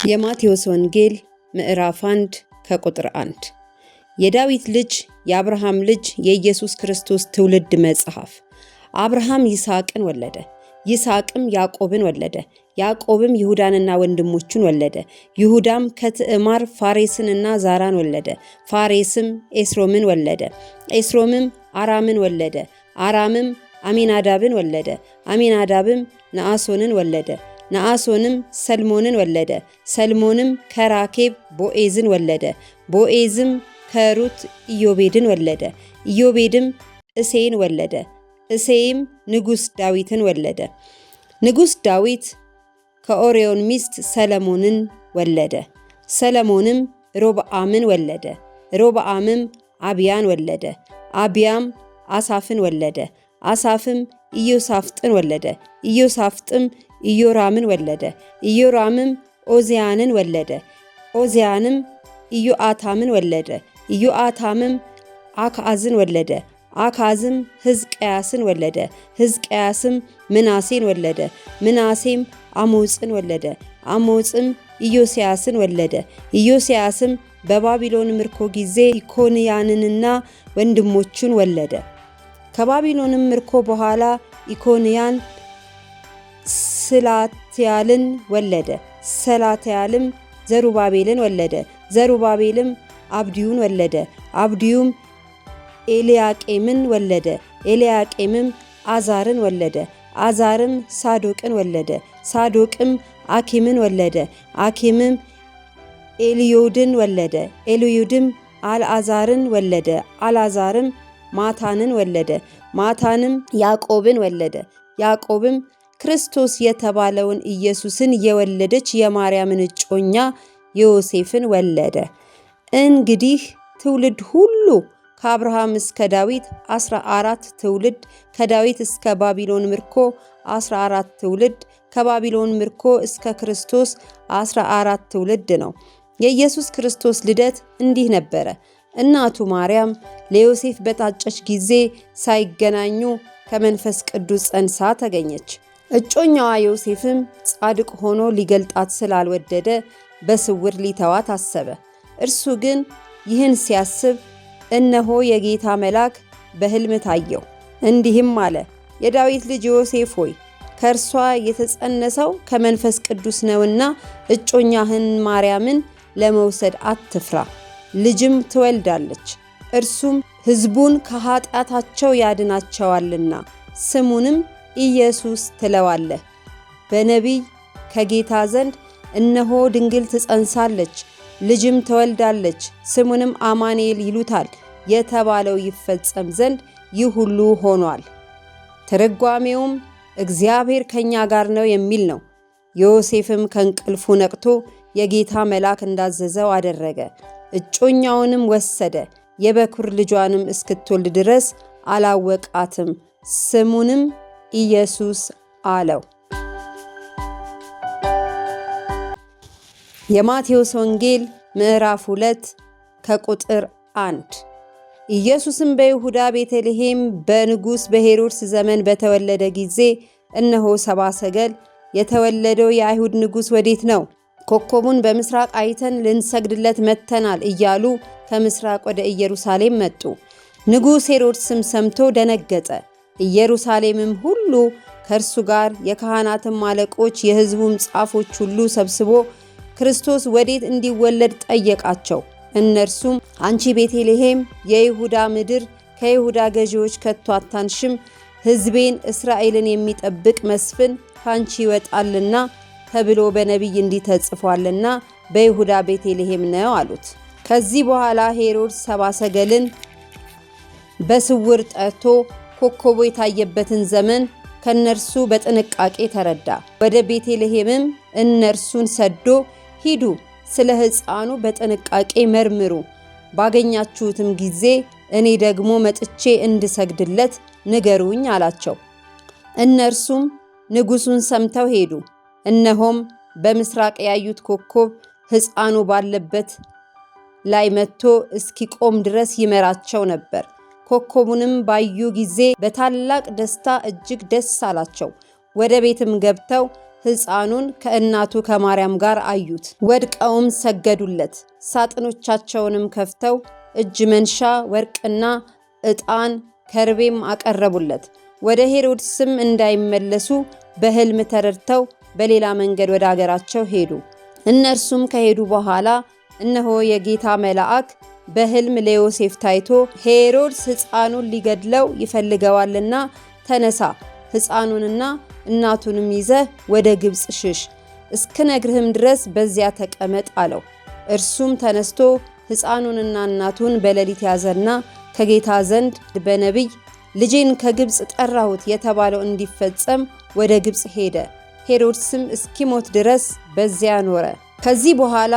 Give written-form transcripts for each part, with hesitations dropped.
የማቴዎስ ወንጌል ምዕራፍ 1 ከቁጥር 1። የዳዊት ልጅ የአብርሃም ልጅ የኢየሱስ ክርስቶስ ትውልድ መጽሐፍ። አብርሃም ይስሐቅን ወለደ። ይስሐቅም ያዕቆብን ወለደ። ያዕቆብም ይሁዳንና ወንድሞቹን ወለደ። ይሁዳም ከትዕማር ፋሬስንና ዛራን ወለደ። ፋሬስም ኤስሮምን ወለደ። ኤስሮምም አራምን ወለደ። አራምም አሚናዳብን ወለደ። አሚናዳብም ነአሶንን ወለደ። ነአሶንም ሰልሞንን ወለደ። ሰልሞንም ከራኬብ ቦኤዝን ወለደ። ቦኤዝም ከሩት ኢዮቤድን ወለደ። ኢዮቤድም እሴይን ወለደ። እሴይም ንጉሥ ዳዊትን ወለደ። ንጉሥ ዳዊት ከኦርዮን ሚስት ሰለሞንን ወለደ። ሰለሞንም ሮብዓምን ወለደ። ሮብዓምም አብያን ወለደ። አብያም አሳፍን ወለደ። አሳፍም ኢዮሳፍጥን ወለደ። ኢዮሳፍጥም ኢዮራምን ወለደ። ኢዮራምም ኦዝያንን ወለደ። ኦዝያንም ኢዮአታምን ወለደ። ኢዮአታምም አክዓዝን ወለደ። አካዝም ሕዝቅያስን ወለደ። ሕዝቅያስም ምናሴን ወለደ። ምናሴም አሞጽን ወለደ። አሞጽም ኢዮስያስን ወለደ። ኢዮስያስም በባቢሎን ምርኮ ጊዜ ኢኮንያንንና ወንድሞቹን ወለደ። ከባቢሎንም ምርኮ በኋላ ኢኮንያን ሰላትያልን ወለደ። ሰላትያልም ዘሩባቤልን ወለደ። ዘሩባቤልም አብድዩን ወለደ። አብድዩም ኤልያቄምን ወለደ። ኤልያቄምም አዛርን ወለደ። አዛርም ሳዶቅን ወለደ። ሳዶቅም አኪምን ወለደ። አኪምም ኤልዮድን ወለደ። ኤልዮድም አልዓዛርን ወለደ። አልዓዛርም ማታንን ወለደ። ማታንም ያዕቆብን ወለደ። ያዕቆብም ክርስቶስ የተባለውን ኢየሱስን የወለደች የማርያምን እጮኛ ዮሴፍን ወለደ። እንግዲህ ትውልድ ሁሉ ከአብርሃም እስከ ዳዊት 14 ትውልድ፣ ከዳዊት እስከ ባቢሎን ምርኮ 14 ትውልድ፣ ከባቢሎን ምርኮ እስከ ክርስቶስ 14 ትውልድ ነው። የኢየሱስ ክርስቶስ ልደት እንዲህ ነበረ። እናቱ ማርያም ለዮሴፍ በታጨች ጊዜ ሳይገናኙ ከመንፈስ ቅዱስ ጸንሳ ተገኘች። እጮኛዋ ዮሴፍም ጻድቅ ሆኖ ሊገልጣት ስላልወደደ በስውር ሊተዋት አሰበ። እርሱ ግን ይህን ሲያስብ እነሆ የጌታ መልአክ በሕልም ታየው፣ እንዲህም አለ፦ የዳዊት ልጅ ዮሴፍ ሆይ፣ ከእርሷ የተጸነሰው ከመንፈስ ቅዱስ ነውና እጮኛህን ማርያምን ለመውሰድ አትፍራ። ልጅም ትወልዳለች፣ እርሱም ሕዝቡን ከኃጢአታቸው ያድናቸዋልና ስሙንም ኢየሱስ ትለዋለህ። በነቢይ ከጌታ ዘንድ እነሆ ድንግል ትጸንሳለች፣ ልጅም ትወልዳለች፣ ስሙንም አማኑኤል ይሉታል የተባለው ይፈጸም ዘንድ ይህ ሁሉ ሆኗል። ትርጓሜውም እግዚአብሔር ከኛ ጋር ነው የሚል ነው። ዮሴፍም ከእንቅልፉ ነቅቶ የጌታ መልአክ እንዳዘዘው አደረገ። እጮኛውንም ወሰደ። የበኩር ልጇንም እስክትወልድ ድረስ አላወቃትም። ስሙንም ኢየሱስ አለው። የማቴዎስ ወንጌል ምዕራፍ 2 ከቁጥር 1። ኢየሱስም በይሁዳ ቤተልሔም በንጉሥ በሄሮድስ ዘመን በተወለደ ጊዜ እነሆ ሰብአ ሰገል የተወለደው የአይሁድ ንጉሥ ወዴት ነው? ኮከቡን በምስራቅ አይተን ልንሰግድለት መጥተናል እያሉ ከምስራቅ ወደ ኢየሩሳሌም መጡ። ንጉሥ ሄሮድስም ሰምቶ ደነገጠ። ኢየሩሳሌምም ሁሉ ከእርሱ ጋር የካህናትም አለቆች የሕዝቡም ጻፎች ሁሉ ሰብስቦ ክርስቶስ ወዴት እንዲወለድ ጠየቃቸው። እነርሱም አንቺ ቤተልሔም የይሁዳ ምድር ከይሁዳ ገዢዎች ከቶ አታንሽም፣ ሕዝቤን እስራኤልን የሚጠብቅ መስፍን ካንቺ ይወጣልና ተብሎ በነቢይ እንዲህ ተጽፏልና በይሁዳ ቤተልሔም ነው አሉት። ከዚህ በኋላ ሄሮድስ ሰብአ ሰገልን በስውር ጠርቶ ኮከቡ የታየበትን ዘመን ከነርሱ በጥንቃቄ ተረዳ። ወደ ቤተልሔምም እነርሱን ሰዶ ሂዱ፣ ስለ ሕፃኑ በጥንቃቄ መርምሩ፣ ባገኛችሁትም ጊዜ እኔ ደግሞ መጥቼ እንድሰግድለት ንገሩኝ አላቸው። እነርሱም ንጉሡን ሰምተው ሄዱ። እነሆም በምስራቅ ያዩት ኮከብ ሕፃኑ ባለበት ላይ መጥቶ እስኪቆም ድረስ ይመራቸው ነበር። ኮከቡንም ባዩ ጊዜ በታላቅ ደስታ እጅግ ደስ አላቸው። ወደ ቤትም ገብተው ሕፃኑን ከእናቱ ከማርያም ጋር አዩት። ወድቀውም ሰገዱለት። ሳጥኖቻቸውንም ከፍተው እጅ መንሻ ወርቅና ዕጣን ከርቤም አቀረቡለት። ወደ ሄሮድስም እንዳይመለሱ በሕልም ተረድተው በሌላ መንገድ ወደ አገራቸው ሄዱ። እነርሱም ከሄዱ በኋላ እነሆ የጌታ መልአክ በሕልም ለዮሴፍ ታይቶ ሄሮድስ ሕፃኑን ሊገድለው ይፈልገዋልና ተነሳ፣ ሕፃኑንና እናቱንም ይዘህ ወደ ግብፅ ሽሽ፣ እስክነግርህም ድረስ በዚያ ተቀመጥ አለው። እርሱም ተነስቶ ሕፃኑንና እናቱን በሌሊት ያዘና ከጌታ ዘንድ በነቢይ ልጄን ከግብፅ ጠራሁት የተባለው እንዲፈጸም ወደ ግብፅ ሄደ። ሄሮድስም እስኪሞት ድረስ በዚያ ኖረ። ከዚህ በኋላ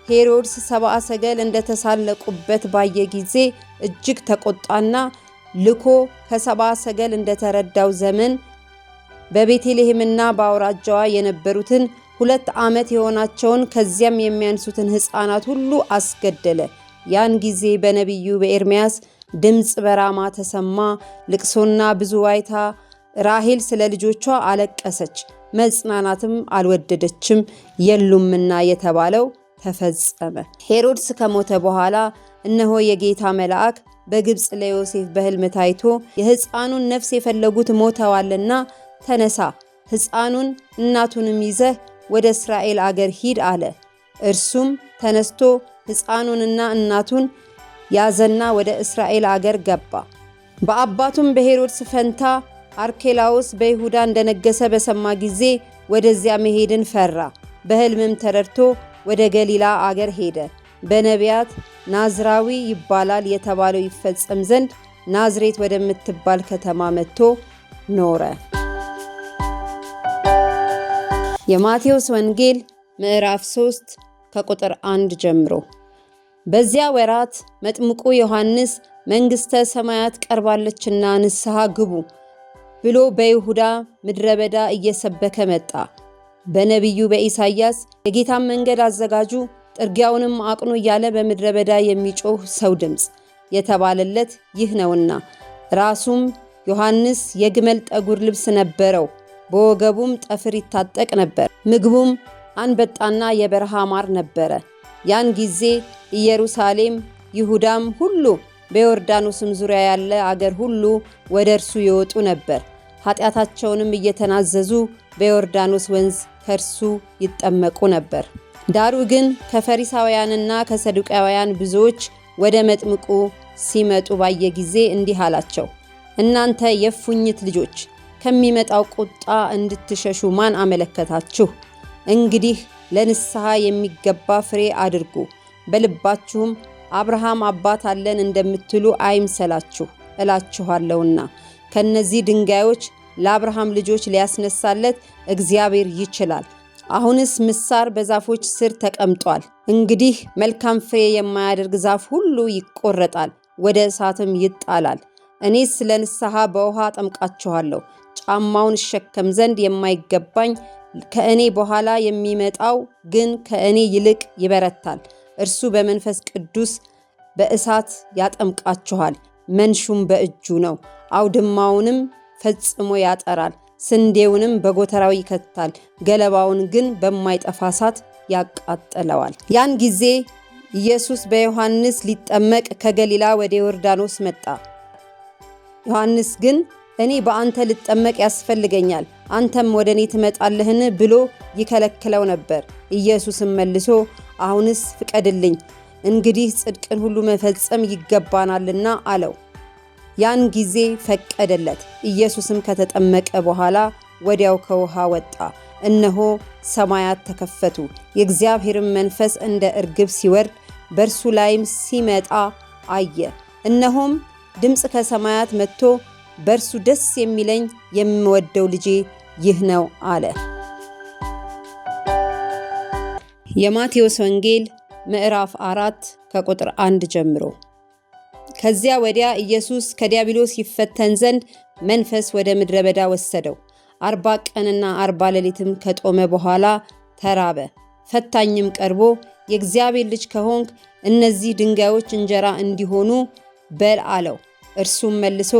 ሄሮድስ ሰብአ ሰገል እንደተሳለቁበት ባየ ጊዜ እጅግ ተቆጣና ልኮ ከሰብአ ሰገል እንደተረዳው ዘመን በቤተልሔምና በአውራጃዋ የነበሩትን 2 ዓመት የሆናቸውን ከዚያም የሚያንሱትን ሕፃናት ሁሉ አስገደለ። ያን ጊዜ በነቢዩ በኤርምያስ ድምፅ በራማ ተሰማ፣ ልቅሶና ብዙ ዋይታ። ራሔል ስለ ልጆቿ አለቀሰች፣ መጽናናትም አልወደደችም፣ የሉምና የተባለው ተፈጸመ። ሄሮድስ ከሞተ በኋላ እነሆ የጌታ መልአክ በግብፅ ለዮሴፍ በሕልም ታይቶ የሕፃኑን ነፍስ የፈለጉት ሞተዋልና ተነሳ፣ ሕፃኑን እናቱንም ይዘህ ወደ እስራኤል አገር ሂድ አለ። እርሱም ተነስቶ ሕፃኑንና እናቱን ያዘና ወደ እስራኤል አገር ገባ። በአባቱም በሄሮድስ ፈንታ አርኬላዎስ በይሁዳ እንደነገሰ በሰማ ጊዜ ወደዚያ መሄድን ፈራ። በሕልምም ተረድቶ ወደ ገሊላ አገር ሄደ። በነቢያት ናዝራዊ ይባላል የተባለው ይፈጸም ዘንድ ናዝሬት ወደምትባል ከተማ መጥቶ ኖረ። የማቴዎስ ወንጌል ምዕራፍ 3 ከቁጥር 1 ጀምሮ። በዚያ ወራት መጥምቁ ዮሐንስ መንግሥተ ሰማያት ቀርባለችና ንስሐ ግቡ ብሎ በይሁዳ ምድረ በዳ እየሰበከ መጣ። በነቢዩ በኢሳይያስ የጌታን መንገድ አዘጋጁ፣ ጥርጊያውንም አቅኑ እያለ በምድረ በዳ የሚጮህ ሰው ድምፅ የተባለለት ይህ ነውና። ራሱም ዮሐንስ የግመል ጠጉር ልብስ ነበረው፣ በወገቡም ጠፍር ይታጠቅ ነበር። ምግቡም አንበጣና የበረሃ ማር ነበረ። ያን ጊዜ ኢየሩሳሌም፣ ይሁዳም ሁሉ በዮርዳኖስም ዙሪያ ያለ አገር ሁሉ ወደ እርሱ ይወጡ ነበር። ኃጢአታቸውንም እየተናዘዙ በዮርዳኖስ ወንዝ ከእርሱ ይጠመቁ ነበር። ዳሩ ግን ከፈሪሳውያንና ከሰዱቃውያን ብዙዎች ወደ መጥምቁ ሲመጡ ባየ ጊዜ እንዲህ አላቸው፣ እናንተ የእፉኝት ልጆች ከሚመጣው ቁጣ እንድትሸሹ ማን አመለከታችሁ? እንግዲህ ለንስሐ የሚገባ ፍሬ አድርጉ። በልባችሁም አብርሃም አባት አለን እንደምትሉ አይምሰላችሁ እላችኋለሁና ከነዚህ ድንጋዮች ለአብርሃም ልጆች ሊያስነሳለት እግዚአብሔር ይችላል። አሁንስ ምሳር በዛፎች ስር ተቀምጧል። እንግዲህ መልካም ፍሬ የማያደርግ ዛፍ ሁሉ ይቆረጣል፣ ወደ እሳትም ይጣላል። እኔስ ለንስሐ በውሃ አጠምቃችኋለሁ። ጫማውን እሸከም ዘንድ የማይገባኝ ከእኔ በኋላ የሚመጣው ግን ከእኔ ይልቅ ይበረታል። እርሱ በመንፈስ ቅዱስ በእሳት ያጠምቃችኋል። መንሹም በእጁ ነው፣ አውድማውንም ፈጽሞ ያጠራል፣ ስንዴውንም በጎተራው ይከታል፣ ገለባውን ግን በማይጠፋ እሳት ያቃጥለዋል። ያን ጊዜ ኢየሱስ በዮሐንስ ሊጠመቅ ከገሊላ ወደ ዮርዳኖስ መጣ። ዮሐንስ ግን እኔ በአንተ ልጠመቅ ያስፈልገኛል፣ አንተም ወደ እኔ ትመጣለህን? ብሎ ይከለክለው ነበር። ኢየሱስም መልሶ አሁንስ ፍቀድልኝ፣ እንግዲህ ጽድቅን ሁሉ መፈጸም ይገባናልና አለው። ያን ጊዜ ፈቀደለት። ኢየሱስም ከተጠመቀ በኋላ ወዲያው ከውሃ ወጣ። እነሆ ሰማያት ተከፈቱ፣ የእግዚአብሔርም መንፈስ እንደ እርግብ ሲወርድ በእርሱ ላይም ሲመጣ አየ። እነሆም ድምፅ ከሰማያት መጥቶ በእርሱ ደስ የሚለኝ የምወደው ልጄ ይህ ነው አለ። የማቴዎስ ወንጌል ምዕራፍ 4 ከቁጥር 1 ጀምሮ። ከዚያ ወዲያ ኢየሱስ ከዲያብሎስ ይፈተን ዘንድ መንፈስ ወደ ምድረ በዳ ወሰደው። 40 ቀንና 40 ሌሊትም ከጦመ በኋላ ተራበ። ፈታኝም ቀርቦ የእግዚአብሔር ልጅ ከሆንክ እነዚህ ድንጋዮች እንጀራ እንዲሆኑ በል አለው። እርሱም መልሶ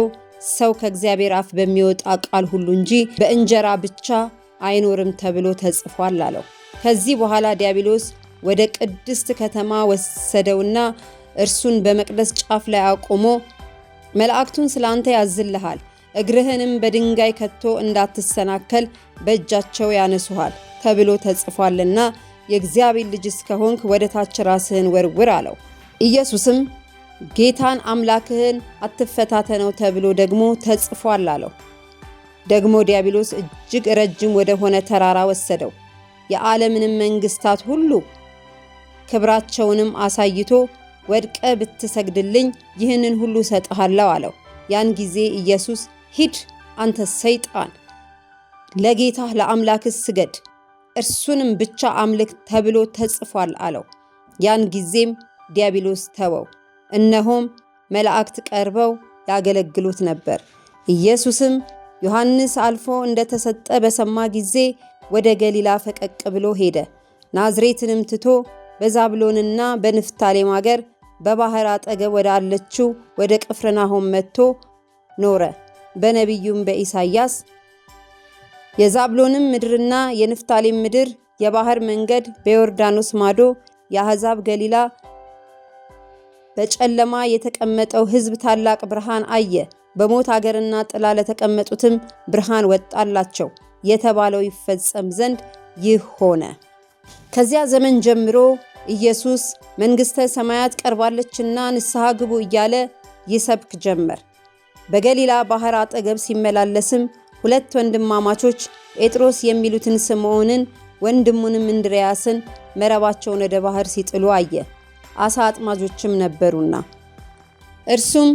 ሰው ከእግዚአብሔር አፍ በሚወጣ ቃል ሁሉ እንጂ በእንጀራ ብቻ አይኖርም ተብሎ ተጽፏል አለው። ከዚህ በኋላ ዲያብሎስ ወደ ቅድስት ከተማ ወሰደውና እርሱን በመቅደስ ጫፍ ላይ አቆሞ፣ መላእክቱን ስለ አንተ ያዝልሃል፣ እግርህንም በድንጋይ ከቶ እንዳትሰናከል በእጃቸው ያነሱሃል ተብሎ ተጽፏልና የእግዚአብሔር ልጅ እስከሆንክ ወደ ታች ራስህን ወርውር አለው። ኢየሱስም ጌታን አምላክህን አትፈታተነው ተብሎ ደግሞ ተጽፏል አለው። ደግሞ ዲያብሎስ እጅግ ረጅም ወደ ሆነ ተራራ ወሰደው። የዓለምንም መንግስታት ሁሉ ክብራቸውንም አሳይቶ፣ ወድቀ ብትሰግድልኝ ይህንን ሁሉ እሰጥሃለሁ አለው። ያን ጊዜ ኢየሱስ፣ ሂድ አንተ ሰይጣን፣ ለጌታህ ለአምላክህ ስገድ፣ እርሱንም ብቻ አምልክ ተብሎ ተጽፏል አለው። ያን ጊዜም ዲያብሎስ ተወው። እነሆም መላእክት ቀርበው ያገለግሉት ነበር። ኢየሱስም ዮሐንስ አልፎ እንደተሰጠ በሰማ ጊዜ ወደ ገሊላ ፈቀቅ ብሎ ሄደ። ናዝሬትንም ትቶ በዛብሎንና በንፍታሌም አገር በባህር አጠገብ ወዳለችው ወደ ቅፍርናሆም መጥቶ ኖረ። በነቢዩም በኢሳይያስ፣ የዛብሎንም ምድርና የንፍታሌም ምድር፣ የባህር መንገድ በዮርዳኖስ ማዶ የአሕዛብ ገሊላ፣ በጨለማ የተቀመጠው ሕዝብ ታላቅ ብርሃን አየ፣ በሞት አገርና ጥላ ለተቀመጡትም ብርሃን ወጣላቸው የተባለው ይፈጸም ዘንድ ይህ ሆነ። ከዚያ ዘመን ጀምሮ ኢየሱስ መንግሥተ ሰማያት ቀርባለችና ንስሐ ግቡ እያለ ይሰብክ ጀመር። በገሊላ ባሕር አጠገብ ሲመላለስም ሁለት ወንድማማቾች ጴጥሮስ የሚሉትን ስምዖንን ወንድሙንም እንድርያስን መረባቸውን ወደ ባሕር ሲጥሉ አየ። አሳ አጥማጆችም ነበሩና። እርሱም፣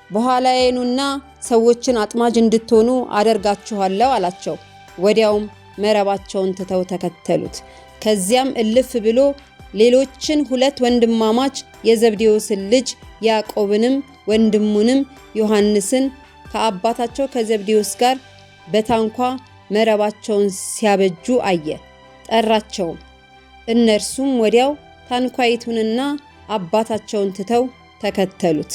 በኋላዬ ኑና ሰዎችን አጥማጅ እንድትሆኑ አደርጋችኋለሁ አላቸው። ወዲያውም መረባቸውን ትተው ተከተሉት። ከዚያም እልፍ ብሎ ሌሎችን ሁለት ወንድማማች የዘብዴዎስን ልጅ ያዕቆብንም ወንድሙንም ዮሐንስን ከአባታቸው ከዘብዴዎስ ጋር በታንኳ መረባቸውን ሲያበጁ አየ። ጠራቸውም። እነርሱም ወዲያው ታንኳይቱንና አባታቸውን ትተው ተከተሉት።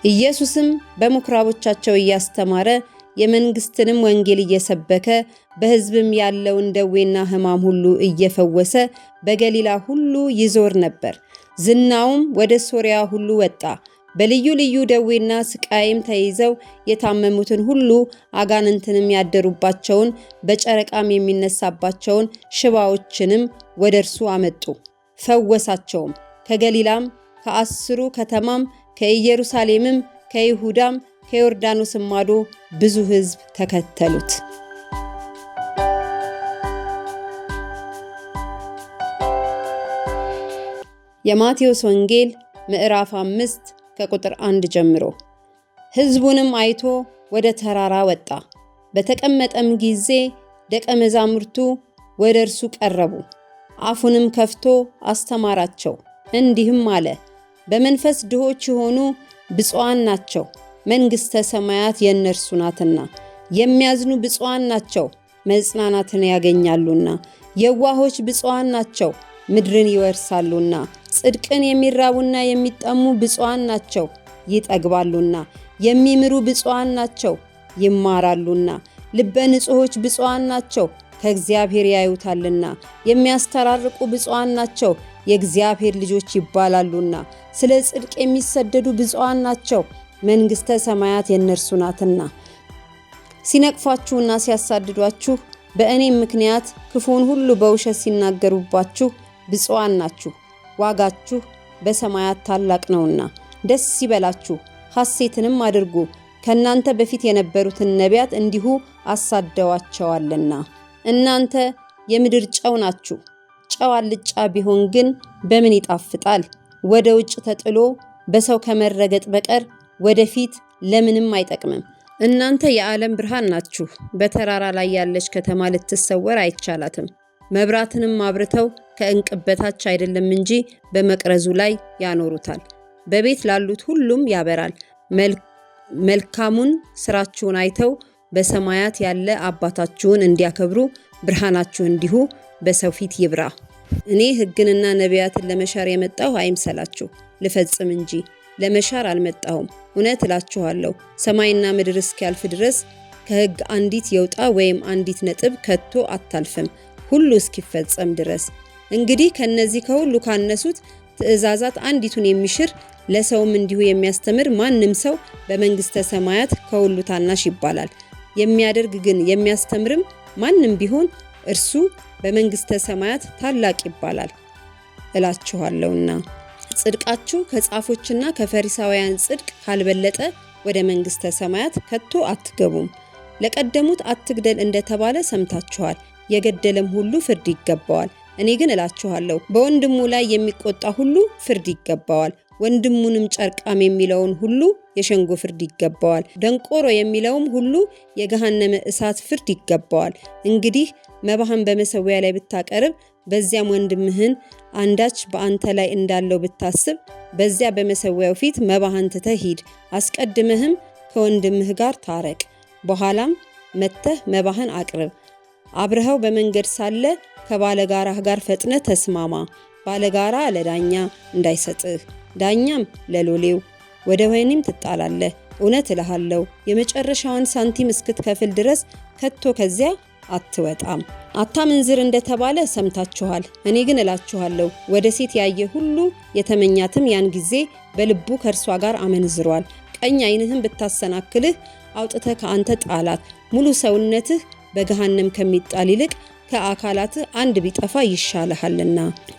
ኢየሱስም በምኩራቦቻቸው እያስተማረ፣ የመንግስትንም ወንጌል እየሰበከ፣ በሕዝብም ያለውን ደዌና ሕማም ሁሉ እየፈወሰ በገሊላ ሁሉ ይዞር ነበር። ዝናውም ወደ ሶርያ ሁሉ ወጣ። በልዩ ልዩ ደዌና ስቃይም ተይዘው የታመሙትን ሁሉ፣ አጋንንትንም ያደሩባቸውን፣ በጨረቃም የሚነሳባቸውን፣ ሽባዎችንም ወደ እርሱ አመጡ፣ ፈወሳቸውም። ከገሊላም፣ ከ10ሩ ከተማም፣ ከኢየሩሳሌምም፣ ከይሁዳም፣ ከዮርዳኖስም ማዶ ብዙ ሕዝብ ተከተሉት። የማቴዎስ ወንጌል ምዕራፍ 5 ከቁጥር 1 ጀምሮ። ሕዝቡንም አይቶ ወደ ተራራ ወጣ። በተቀመጠም ጊዜ ደቀ መዛሙርቱ ወደ እርሱ ቀረቡ። አፉንም ከፍቶ አስተማራቸው፣ እንዲህም አለ። በመንፈስ ድሆች የሆኑ ብፁዓን ናቸው፣ መንግሥተ ሰማያት የእነርሱ ናትና። የሚያዝኑ ብፁዓን ናቸው፣ መጽናናትን ያገኛሉና። የዋሆች ብፁዓን ናቸው፣ ምድርን ይወርሳሉና። ጽድቅን የሚራቡና የሚጠሙ ብፁዓን ናቸው፣ ይጠግባሉና። የሚምሩ ብፁዓን ናቸው፣ ይማራሉና። ልበ ንጹሖች ብፁዓን ናቸው፣ ከእግዚአብሔር ያዩታልና። የሚያስተራርቁ ብፁዓን ናቸው፣ የእግዚአብሔር ልጆች ይባላሉና። ስለ ጽድቅ የሚሰደዱ ብፁዓን ናቸው፣ መንግሥተ ሰማያት የእነርሱ ናትና። ሲነቅፏችሁና ሲያሳድዷችሁ፣ በእኔም ምክንያት ክፉውን ሁሉ በውሸት ሲናገሩባችሁ ብፁዓን ናችሁ፣ ዋጋችሁ በሰማያት ታላቅ ነውና ደስ ይበላችሁ፣ ሐሴትንም አድርጉ፣ ከእናንተ በፊት የነበሩትን ነቢያት እንዲሁ አሳደዋቸዋልና። እናንተ የምድር ጨው ናችሁ። ጨው አልጫ ቢሆን ግን በምን ይጣፍጣል? ወደ ውጭ ተጥሎ በሰው ከመረገጥ በቀር ወደፊት ለምንም አይጠቅምም። እናንተ የዓለም ብርሃን ናችሁ። በተራራ ላይ ያለች ከተማ ልትሰወር አይቻላትም። መብራትንም አብርተው ከእንቅብ በታች አይደለም እንጂ በመቅረዙ ላይ ያኖሩታል፣ በቤት ላሉት ሁሉም ያበራል። መልካሙን ስራችሁን አይተው በሰማያት ያለ አባታችሁን እንዲያከብሩ ብርሃናችሁ እንዲሁ በሰው ፊት ይብራ። እኔ ሕግንና ነቢያትን ለመሻር የመጣሁ አይምሰላችሁ፣ ልፈጽም እንጂ ለመሻር አልመጣሁም። እውነት እላችኋለሁ፣ ሰማይና ምድር እስኪያልፍ ድረስ ከሕግ አንዲት የውጣ ወይም አንዲት ነጥብ ከቶ አታልፍም፣ ሁሉ እስኪፈጸም ድረስ። እንግዲህ ከነዚህ ከሁሉ ካነሱት ትእዛዛት አንዲቱን የሚሽር ለሰውም እንዲሁ የሚያስተምር ማንም ሰው በመንግሥተ ሰማያት ከሁሉ ታናሽ ይባላል። የሚያደርግ ግን የሚያስተምርም ማንም ቢሆን እርሱ በመንግሥተ ሰማያት ታላቅ ይባላል እላችኋለሁና። ጽድቃችሁ ከጻፎችና ከፈሪሳውያን ጽድቅ ካልበለጠ ወደ መንግሥተ ሰማያት ከቶ አትገቡም። ለቀደሙት አትግደል እንደተባለ ሰምታችኋል። የገደለም ሁሉ ፍርድ ይገባዋል። እኔ ግን እላችኋለሁ በወንድሙ ላይ የሚቆጣ ሁሉ ፍርድ ይገባዋል። ወንድሙንም ጨርቃም የሚለውን ሁሉ የሸንጎ ፍርድ ይገባዋል። ደንቆሮ የሚለውም ሁሉ የገሃነመ እሳት ፍርድ ይገባዋል። እንግዲህ መባህን በመሠዊያ ላይ ብታቀርብ፣ በዚያም ወንድምህን አንዳች በአንተ ላይ እንዳለው ብታስብ፣ በዚያ በመሠዊያው ፊት መባህን ትተህ ሂድ። አስቀድመህም ከወንድምህ ጋር ታረቅ፣ በኋላም መጥተህ መባህን አቅርብ። አብረኸው በመንገድ ሳለ ከባለጋራህ ጋር ፈጥነህ ተስማማ። ባለጋራ ለዳኛ እንዳይሰጥህ፣ ዳኛም ለሎሌው፣ ወደ ወህኒም ትጣላለህ። እውነት እልሃለሁ የመጨረሻዋን ሳንቲም እስክትከፍል ድረስ ከቶ ከዚያ አትወጣም። አታመንዝር እንደተባለ ሰምታችኋል። እኔ ግን እላችኋለሁ ወደ ሴት ያየ ሁሉ የተመኛትም ያን ጊዜ በልቡ ከእርሷ ጋር አመንዝሯል። ቀኝ ዓይንህን ብታሰናክልህ አውጥተህ ከአንተ ጣላት። ሙሉ ሰውነትህ በገሃነም ከሚጣል ይልቅ ከአካላትህ አንድ ቢጠፋ ይሻልሃልና።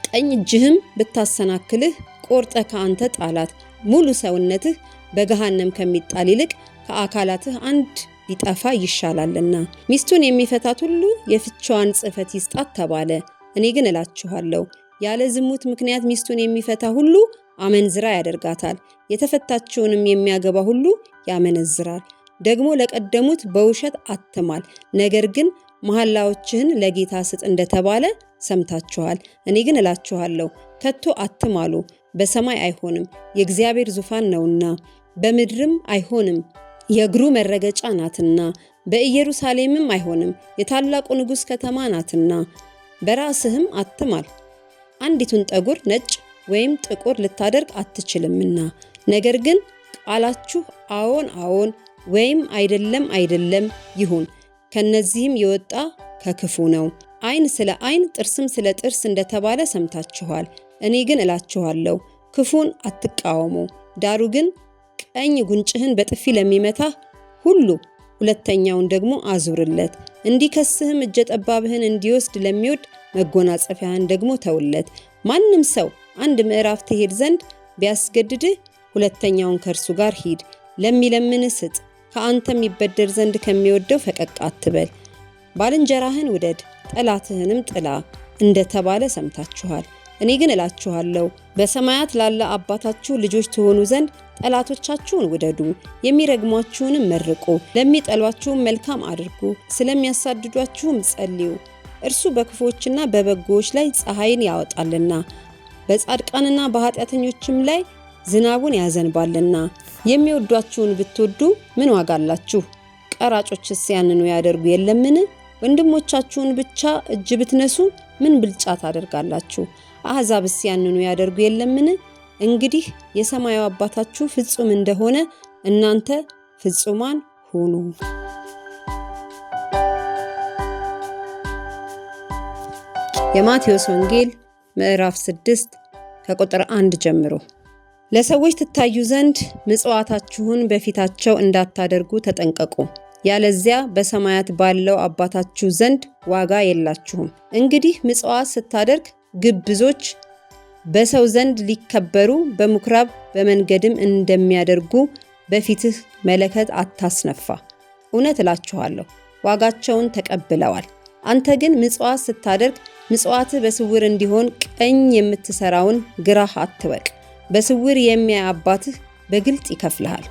ቀኝ እጅህም ብታሰናክልህ ቆርጠህ ከአንተ ጣላት። ሙሉ ሰውነትህ በገሃነም ከሚጣል ይልቅ ከአካላትህ አንድ ቢጠፋ ይሻላልና። ሚስቱን የሚፈታት ሁሉ የፍቻዋን ጽሕፈት ይስጣት ተባለ። እኔ ግን እላችኋለሁ ያለ ዝሙት ምክንያት ሚስቱን የሚፈታ ሁሉ አመንዝራ ያደርጋታል፣ የተፈታችውንም የሚያገባ ሁሉ ያመነዝራል። ደግሞ ለቀደሙት በውሸት አትማል፣ ነገር ግን መሐላዎችህን ለጌታ ስጥ እንደተባለ ሰምታችኋል። እኔ ግን እላችኋለሁ ከቶ አትማሉ። በሰማይ አይሆንም፣ የእግዚአብሔር ዙፋን ነውና፣ በምድርም አይሆንም፣ የእግሩ መረገጫ ናትና፣ በኢየሩሳሌምም አይሆንም፣ የታላቁ ንጉሥ ከተማ ናትና። በራስህም አትማል፣ አንዲቱን ጠጉር ነጭ ወይም ጥቁር ልታደርግ አትችልምና። ነገር ግን ቃላችሁ አዎን አዎን ወይም አይደለም አይደለም ይሁን። ከነዚህም የወጣ ከክፉ ነው። ዓይን ስለ ዓይን ጥርስም ስለ ጥርስ እንደተባለ ሰምታችኋል። እኔ ግን እላችኋለሁ ክፉን አትቃወሙ። ዳሩ ግን ቀኝ ጉንጭህን በጥፊ ለሚመታህ ሁሉ ሁለተኛውን ደግሞ አዙርለት። እንዲከስህም እጀ ጠባብህን እንዲወስድ ለሚወድ መጎናጸፊያህን ደግሞ ተውለት። ማንም ሰው አንድ ምዕራፍ ትሄድ ዘንድ ቢያስገድድህ ሁለተኛውን ከእርሱ ጋር ሂድ። ለሚለምንህ ስጥ፣ ከአንተም ይበደር ዘንድ ከሚወደው ፈቀቅ አትበል። ባልንጀራህን ውደድ፣ ጠላትህንም ጥላ እንደተባለ ሰምታችኋል። እኔ ግን እላችኋለሁ በሰማያት ላለ አባታችሁ ልጆች ትሆኑ ዘንድ ጠላቶቻችሁን ውደዱ፣ የሚረግሟችሁንም መርቁ፣ ለሚጠሏችሁም መልካም አድርጉ፣ ስለሚያሳድዷችሁም ጸልዩ። እርሱ በክፉዎችና በበጎዎች ላይ ፀሐይን ያወጣልና በጻድቃንና በኃጢአተኞችም ላይ ዝናቡን ያዘንባልና። የሚወዷችሁን ብትወዱ ምን ዋጋ አላችሁ? ቀራጮችስ ያንኑ ያደርጉ የለምን? ወንድሞቻችሁን ብቻ እጅ ብትነሱ ምን ብልጫ ታደርጋላችሁ? አሕዛብስ ያንኑ ያደርጉ የለምን? እንግዲህ የሰማዩ አባታችሁ ፍጹም እንደሆነ እናንተ ፍጹማን ሁኑ። የማቴዎስ ወንጌል ምዕራፍ 6 ከቁጥር 1 ጀምሮ። ለሰዎች ትታዩ ዘንድ ምጽዋታችሁን በፊታቸው እንዳታደርጉ ተጠንቀቁ፣ ያለዚያ በሰማያት ባለው አባታችሁ ዘንድ ዋጋ የላችሁም። እንግዲህ ምጽዋት ስታደርግ ግብዞች በሰው ዘንድ ሊከበሩ በምኩራብ በመንገድም እንደሚያደርጉ በፊትህ መለከት አታስነፋ። እውነት እላችኋለሁ ዋጋቸውን ተቀብለዋል። አንተ ግን ምጽዋት ስታደርግ ምጽዋትህ በስውር እንዲሆን ቀኝ የምትሰራውን ግራህ አትወቅ። በስውር የሚያይ አባትህ በግልጥ ይከፍልሃል።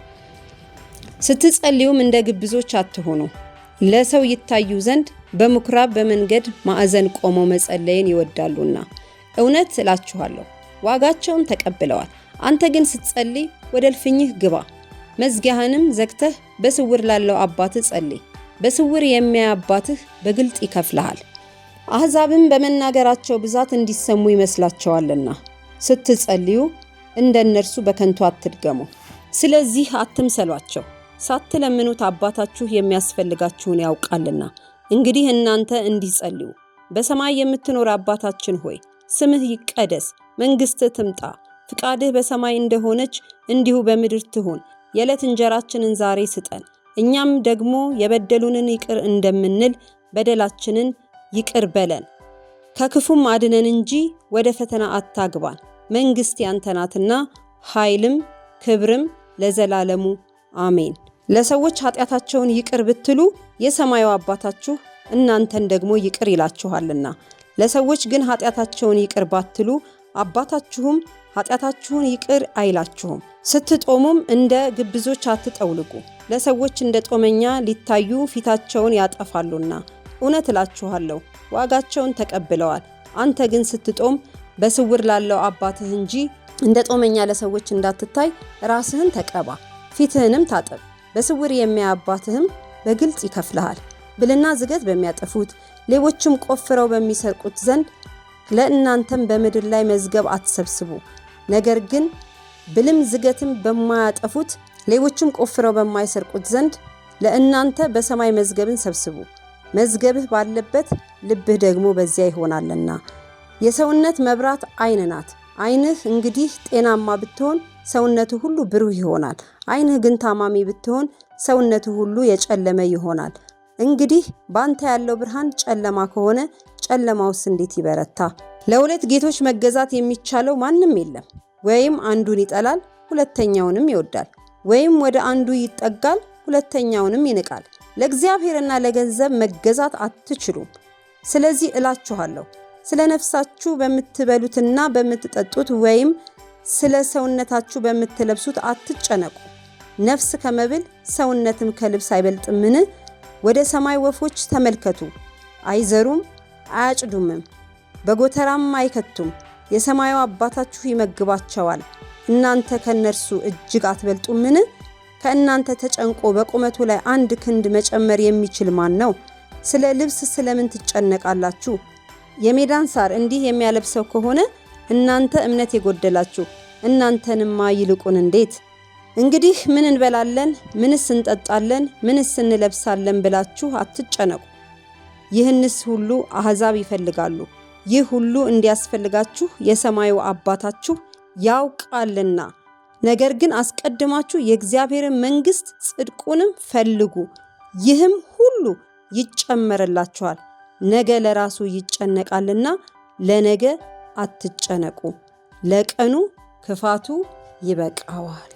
ስትጸልዩም እንደ ግብዞች አትሆኑ፣ ለሰው ይታዩ ዘንድ በምኩራብ በመንገድ ማዕዘን ቆመው መጸለይን ይወዳሉና። እውነት እላችኋለሁ ዋጋቸውን ተቀብለዋል። አንተ ግን ስትጸልይ ወደ እልፍኝህ ግባ፣ መዝጊያህንም ዘግተህ በስውር ላለው አባትህ ጸልይ። በስውር የሚያይ አባትህ በግልጥ ይከፍልሃል። አሕዛብም በመናገራቸው ብዛት እንዲሰሙ ይመስላቸዋልና ስትጸልዩ እንደ እነርሱ በከንቱ አትድገሙ። ስለዚህ አትምሰሏቸው። ሳትለምኑት አባታችሁ የሚያስፈልጋችሁን ያውቃልና። እንግዲህ እናንተ እንዲህ ጸልዩ። በሰማይ የምትኖር አባታችን ሆይ፣ ስምህ ይቀደስ፣ መንግሥትህ ትምጣ፣ ፍቃድህ በሰማይ እንደሆነች እንዲሁ በምድር ትሁን። የዕለት እንጀራችንን ዛሬ ስጠን፣ እኛም ደግሞ የበደሉንን ይቅር እንደምንል በደላችንን ይቅር በለን፣ ከክፉም አድነን እንጂ ወደ ፈተና አታግባን። መንግሥት ያንተ ናትና ኃይልም ክብርም ለዘላለሙ አሜን። ለሰዎች ኃጢአታቸውን ይቅር ብትሉ የሰማዩ አባታችሁ እናንተን ደግሞ ይቅር ይላችኋልና። ለሰዎች ግን ኃጢአታቸውን ይቅር ባትሉ አባታችሁም ኃጢአታችሁን ይቅር አይላችሁም። ስትጦሙም እንደ ግብዞች አትጠውልጉ፣ ለሰዎች እንደ ጦመኛ ሊታዩ ፊታቸውን ያጠፋሉና። እውነት እላችኋለሁ ዋጋቸውን ተቀብለዋል። አንተ ግን ስትጦም በስውር ላለው አባትህ እንጂ እንደ ጦመኛ ለሰዎች እንዳትታይ ራስህን ተቀባ፣ ፊትህንም ታጠብ። በስውር የሚያይ አባትህም በግልጽ ይከፍልሃል። ብልና ዝገት በሚያጠፉት ሌቦችም ቆፍረው በሚሰርቁት ዘንድ ለእናንተም በምድር ላይ መዝገብ አትሰብስቡ። ነገር ግን ብልም ዝገትም በማያጠፉት ሌቦችም ቆፍረው በማይሰርቁት ዘንድ ለእናንተ በሰማይ መዝገብን ሰብስቡ። መዝገብህ ባለበት ልብህ ደግሞ በዚያ ይሆናልና። የሰውነት መብራት ዓይን ናት። ዓይንህ እንግዲህ ጤናማ ብትሆን ሰውነትህ ሁሉ ብሩህ ይሆናል። ዓይንህ ግን ታማሚ ብትሆን ሰውነትህ ሁሉ የጨለመ ይሆናል። እንግዲህ ባንተ ያለው ብርሃን ጨለማ ከሆነ ጨለማውስ እንዴት ይበረታ? ለሁለት ጌቶች መገዛት የሚቻለው ማንም የለም። ወይም አንዱን ይጠላል፣ ሁለተኛውንም ይወዳል፣ ወይም ወደ አንዱ ይጠጋል፣ ሁለተኛውንም ይንቃል። ለእግዚአብሔርና ለገንዘብ መገዛት አትችሉም። ስለዚህ እላችኋለሁ ስለ ነፍሳችሁ በምትበሉትና በምትጠጡት ወይም ስለ ሰውነታችሁ በምትለብሱት አትጨነቁ። ነፍስ ከመብል ሰውነትም ከልብስ አይበልጥምን? ወደ ሰማይ ወፎች ተመልከቱ። አይዘሩም፣ አያጭዱምም፣ በጎተራም አይከቱም፣ የሰማዩ አባታችሁ ይመግባቸዋል። እናንተ ከእነርሱ እጅግ አትበልጡምን? ከእናንተ ተጨንቆ በቁመቱ ላይ አንድ ክንድ መጨመር የሚችል ማን ነው? ስለ ልብስ ስለምን ትጨነቃላችሁ? የሜዳን ሳር እንዲህ የሚያለብሰው ከሆነ እናንተ እምነት የጎደላችሁ እናንተንማ ይልቁን እንዴት! እንግዲህ ምን እንበላለን፣ ምንስ እንጠጣለን፣ ምንስ እንለብሳለን ብላችሁ አትጨነቁ። ይህንስ ሁሉ አሕዛብ ይፈልጋሉ። ይህ ሁሉ እንዲያስፈልጋችሁ የሰማዩ አባታችሁ ያውቃልና። ነገር ግን አስቀድማችሁ የእግዚአብሔርን መንግሥት ጽድቁንም ፈልጉ፣ ይህም ሁሉ ይጨመርላችኋል። ነገ ለራሱ ይጨነቃልና ለነገ አትጨነቁ። ለቀኑ ክፋቱ ይበቃዋል።